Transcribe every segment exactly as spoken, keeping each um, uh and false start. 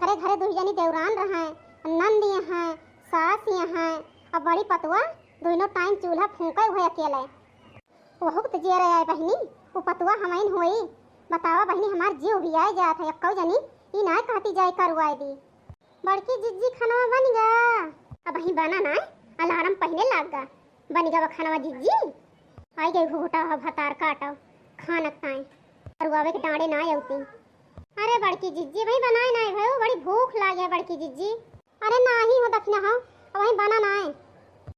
घरे घरे दुइ जनी देवरान रहैं, नंद यहाँ, सास यहाँ, अब बड़ी पतुआ दुइनो टाइम चूल्हा फूँकै हुए अकेले। वहू के तो जियरे आए बहिनी, उ पतुआ हमइन होई। बतावा बहिनी, हमार जीव उबियाए जात है, एक्कौ जनी ई नाय कहती जाए करुआए दी। बड़की जिज्जी, खनवा बन गा? अबहीं बना नाय, अलार्म पहिने लाग गा। बन गा बा खनवा जिज्जी? आई गई घुघुटा हो भतार काटो, खानक ताई। करुआवे के डाँड़े नाय अउती। अरे बड़की जिज्जी, अबहीं बनाए नाय भयो, बड़ी भूख लागे है बड़की जिज्जी। अरे नाही हो दखिनहा, अबहीं बना नाय।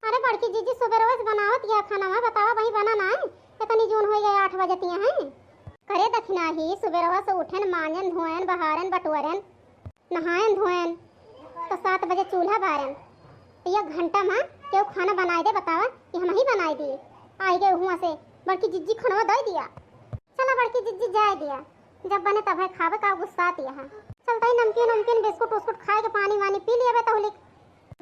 अरे बड़की जिज्जी, सुबेरवा से बनावत या खनवा, बतावा अबहीं बना नाय। इतनी जून होइ गए, आठ बजतिया हैं। करे दखिनही, सुबेरवा से उठेन, माँजेन, धोएन, बहारेन, बटोरेन, नहाएन, धोएन, तो सात बजे चूल्हा बारेन। तो एक घंटा मा केहू खाना बनाए दे, बतावा कि हमहीं बनाए दिए। आई गए हुआँ से, बड़की जिज्जी खनवा दइ दिया। चला बड़की जिज्जी जाए दिया, जब बने तबै खाबे, का गुस्सात यहाँ। चलतै नमकीन उमकीन बिस्कुट उस्कुट खाए के पानी वानी पी लियबे तहुलिक।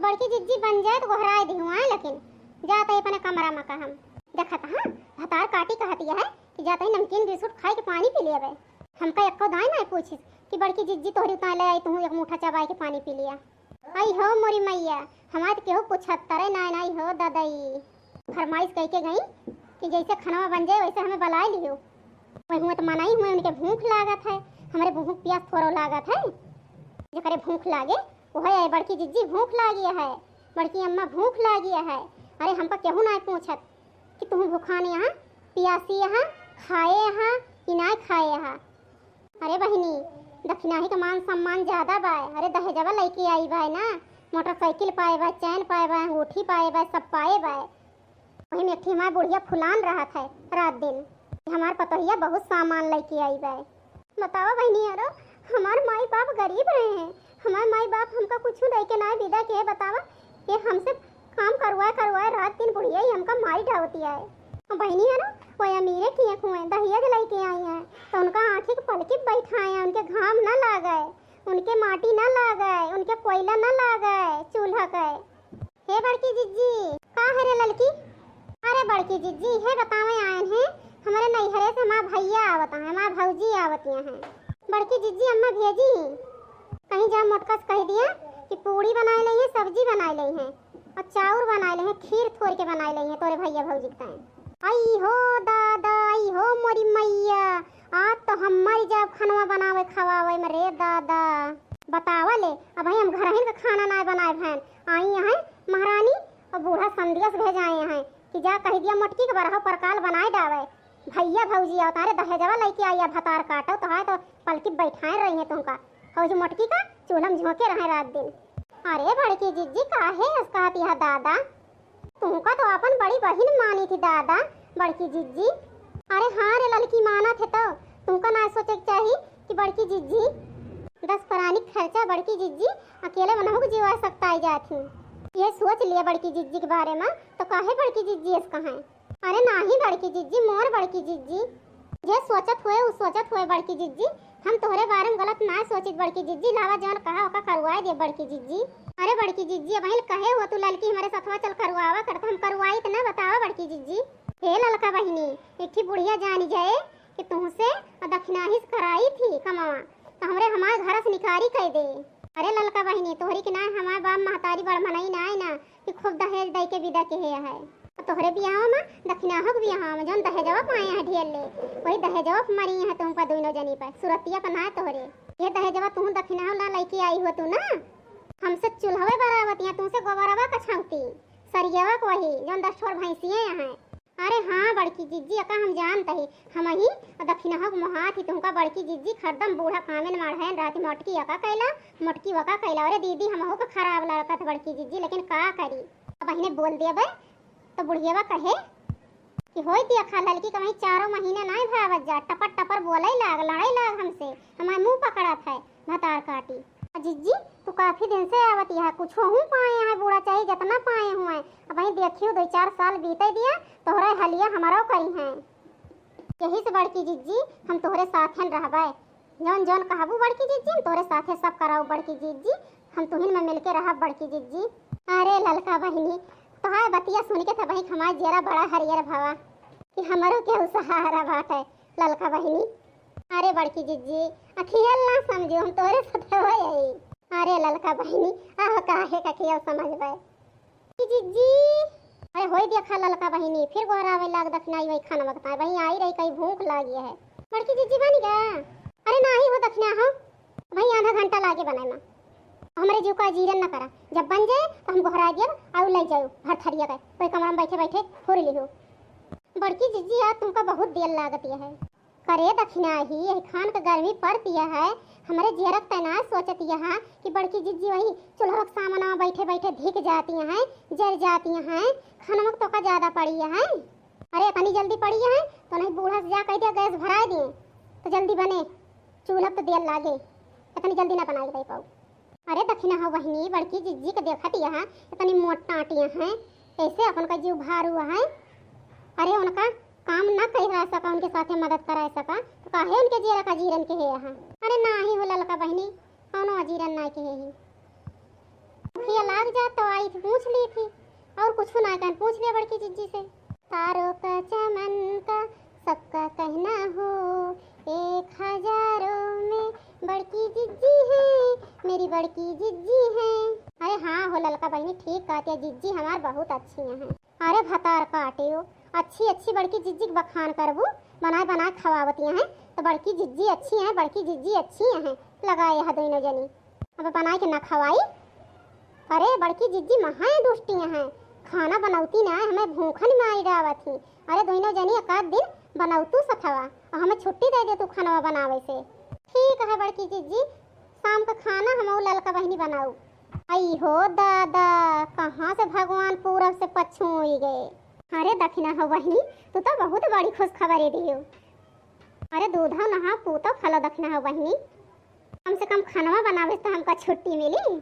बड़की जिज्जी बन जाए तो गोहराए दिहुआए, लेकिन जातै अपने कमरा मा का हम। देखत हाँ, भतार काटी कहत यह है कि जातै नमकीन बिस्कुट खाए के पानी पी लियबे। हमका एक्को दाई नाय पूछिस कि बड़की जिज्जी तोहरी उताए ले आई, तुहूँ एक मुठा चबाए के पानी पी लिया। आई हो मोरी मैया, हमार तो केहू पूछत तरे नाय, नाय हो ददई। फरमाइश कइके गई कि जैसे खनवा बन जाए वैसे हमें बलाए लियो। वही हुए तो मनाई हुए, उनके भूख लागत है, हमरे भूख प्यास थोड़ो लागत है। जेकरे भूख लागे वह है, बड़की जिज्जी भूख लागी है, बड़की अम्मा भूख लागी है। अरे हमका केहू नाय पूछत कि तुहूँ भूखान यहाँ, पियासी यहाँ, खाए यहाँ कि नाय खाए यहाँ। अरे बहिनी, दखिनही के मान सम्मान ज्यादा बाय। अरे दहेजवा लइके आई बाय ना, मोटरसाइकिल पाए बाय, चैन पाए बाय, अंगूठी पाए बाय, सब पाए बाय। वही में एक ठे हमार बुढ़िया फुलान रहत है रात दिन, हमार पतोहिया बहुत सामान लइके आई बाय। बतावा बहिनी, अरे हमार माई बाप गरीब रहे हैं, हमार माई बाप हमका कुछ दे के ना विदा के, बतावा, ये हमसे काम करवाए करवाए रात दिन बुढ़िया ही हमका मारी डावती है। बहिनी है ना, वो अमीरे किए हुए दहेज लइके आई हैं, तो उनका आँखी के पलकी बैठाए हैं, उनके घाम ना लागे, उनके माटी ना लागे, उनके कोयला ना लागे चूल्हा के। हे बड़की जिज्जी, का है रे ललकी? अरे बड़की जिज्जी, हे बतावे आयन है, हमारे नैहरे से हमार भैया आवत हैं, हमार भौजी आवत हैं। बड़की जिज्जी, अम्मा भेजी ही, कहीं जा मोटका से कह दिया कि पूड़ी बनाए लई है, सब्जी बनाए लई है, और चाउर बनाए लई है, खीर थोर के बनाए लई है तोरे भैया भौजी के ताई। आई हो दादा, आई हो मोरी मैया, आज तो हम मर जाब खनवा बनावे खवावे में रे दादा। बतावा ले, अबहीं हम घरहिन के खाना नाय बनाए भैन, आई हैं महारानी और बूढ़ा संदिया से भेजाए हैं कि जा कह दिया मोटकी के बरहो परकाल बनाए डावे। भैया भौजी आवत हैं, अरे दहेजवा लइके आई, भतार काटो तो है तो पलकी बैठाए रही है तुमका। और जो मोटकी का चूल्हा में झोंके रहे रात दिन। अरे बड़की जिज्जी, काहे अस कहत यह दादा? तुमका तो अपन बड़ी बहिन मानी थी दादा, बड़की जिज्जी। अरे हाँ रे ललकी, माना थे तो तुमका ना सोचे के चाही कि बड़की जिज्जी दस परानी के खर्चा बड़की जिज्जी अकेले मनहु के जीवा सकता आई जात ही। ये सोच लिया बड़की जिज्जी के बारे में, तो काहे बड़की जिज्जी अस कहें? अरे नाही बड़की जिज्जी, मोर बड़की जिज्जी, जे सोचत हुए उ सोचत हुए बड़की जिज्जी, हम तोहरे बारे में गलत ना सोचित बड़की जिज्जी, लावा जौन कहा ओका करवाए दे बड़की जिज्जी। अरे बड़की जिज्जी, अबहिन कहे हो तू ललकी हमरे सथवा चल करवावा करत, हम करवाइत ना, बतावा बड़की जिज्जी। हे ललका बहिनी, एक ठे बुढ़िया जानी जाए कि तुहसे दखिनाही से कराई थी कमावा, तो हमरे हमार घर से निकारी कह दे। अरे ललका बहिनी, तोहरी के ना हमार बाप महतारी बड़ मनई ना है ना, कि खूब दहेज दे के विदा के है। तोहरे बियाह में, दखिनाहो के बियाह में, जौन दहेजवा पाए हैं ढेर ले, वही दहेजवा पे मरी हैं तुम पर, दोनों जनी पर, सुरतिया पर ना तोहरे। ये दहेजवा तू दखिनाहो ला लइके आई हो तू ना, हमसे चूल्हवे बरावत या तुमसे गोबरवा कछौती, सरियवा को वही, जौन दस ठोर भैंसिए हैं। अरे हाँ बड़की जिज्जी, अका हम जानत ही, हम ही दखिनाहो के मोहात ही तुमका बड़की जिज्जी, हरदम बूढ़ा कामेन माढ़ेन रहती, मोटकी अका कैला, मोटकी वका कैला। अरे दीदी, हमहू के खराब लगत बड़की जिज्जी, लेकिन का करी, अब अहिने बोल देबे तो बुढ़ियवा कहे कि होई दिया खा ललकी, कहीं चारों महीना नाय भावत जा, टपर टपर बोले लाग, लड़े लाग हमसे, हमार मुँह पकड़त है भतार काटी। आ जिज्जी, तू काफी दिन से आवत यहाँ, कुछो हूँ पाए हैं बूढ़ा, चाहे जितना पाए हुए, अबहीं देखियो दो चार साल बीते दिया, तोहरे हलिया हमरो करी हैं। यही से बड़की जिज्जी, हम तोहरे साथन रहबे, जौन जौन कहबू बड़की जिज्जी, हम तोहरे साथे सब कराऊ बड़की जिज्जी, हम तुहिन में मिलके रहब बड़की जिज्जी। अरे ललका बहिनी, तोहार बतिया सुन के त बहिन हमार जियरा बड़ा हरियर भवा कि हमरो केहू सहारा बाटे ललका बहिनी। अरे बड़की जिज्जी, अखियल ना समझू, हम तोहरे साथे हो यही। अरे ललका बहिनी, आह काहे का खियाल समझबे? ई जिज्जी, अरे होई देखा ललका बहिनी, फिर गोहरावे लाग दखिनाई वही खाना बकता है। वही आई रही, कहीं भूख लागी है। बड़की जिज्जी बनी गा? अरे नाही हो दखिना हो, वही आधा घंटा लागे बनाए मा। हमरे जीव का जीरन न करा, जब बन जाए तो हम गोहरा दिया और ले जाओ भर थरिया के, कोई कमरा में बैठे बैठे फुर लिहो। बड़की जिज्जी यार तुमका बहुत देर लागत है। करे दखिना ही, यही खान के गर्मी पड़ती है, हमरे जियरक तैनात सोचत यहाँ कि बड़की जिज्जी वही चूल्हा के सामने बैठे बैठे धिक जाती हैं, जर जाती हैं, खानवा के तोका ज्यादा पड़ी है। अरे इतनी जल्दी पड़ी है तो नहीं बूढ़ा से जा कह दिया गैस भराए दिए तो जल्दी बने, चूल्हा तो देर लागे, इतनी जल्दी ना बनाई दे पाऊ। अरे दखिना हो बहिनी, बड़की जिज्जी के देखत यहाँ इतनी मोट टाटियाँ हैं, कैसे अपन का जीव भार हुआ है। अरे उनका काम ना कह रहा सका, उनके साथे मदद करा सका, तो काहे उनके जियरा का जीरन के है यहाँ? अरे नाही हो ललका बहिनी, कौनो अजीरन ना के है ही। भूखिया लाग जा तो आई थी, पूछ ली थी, और कुछ ना कहन, पूछ लिया बड़की जिज्जी से। तारों का चमन का सबका कहना हो, एक हजारों में बड़की जिज्जी है, मेरी बड़की जिज्जी है। अरे हाँ हो ललका बहिनी, ठीक कहती है, जिज्जी हमार बहुत अच्छी हैं। अरे भतार काटियो, अच्छी अच्छी बड़की जिज्जी के बखान करबू, बनाए बनाए खवावती हैं तो बड़की जिज्जी अच्छी हैं, बड़की जिज्जी अच्छी हैं, लगाए है दोनों जनी। अब बनाए के ना खवाई। अरे बड़की जिज्जी महा दुष्टी हैं, खाना बनौती ना, हमें भूखन मारी डावत ही। अरे दोनों जनी एक आध दिन बनौतू सथवा और हमें छुट्टी दे दे तू खाना बनावे से। ठीक है बड़की जिज्जी, शाम का खाना हम ललका बहिनी बनाऊ। आई हो दादा, कहाँ से भगवान पूरब से पश्चिम हुई गए। अरे दखिना हो बहिनी, तू तो बहुत बड़ी खुशखबरी दियो। अरे दूधो नहा पूतो फलो दखिना हो बहिनी, कम से कम खानवा बनावे से तो हमका छुट्टी मिली।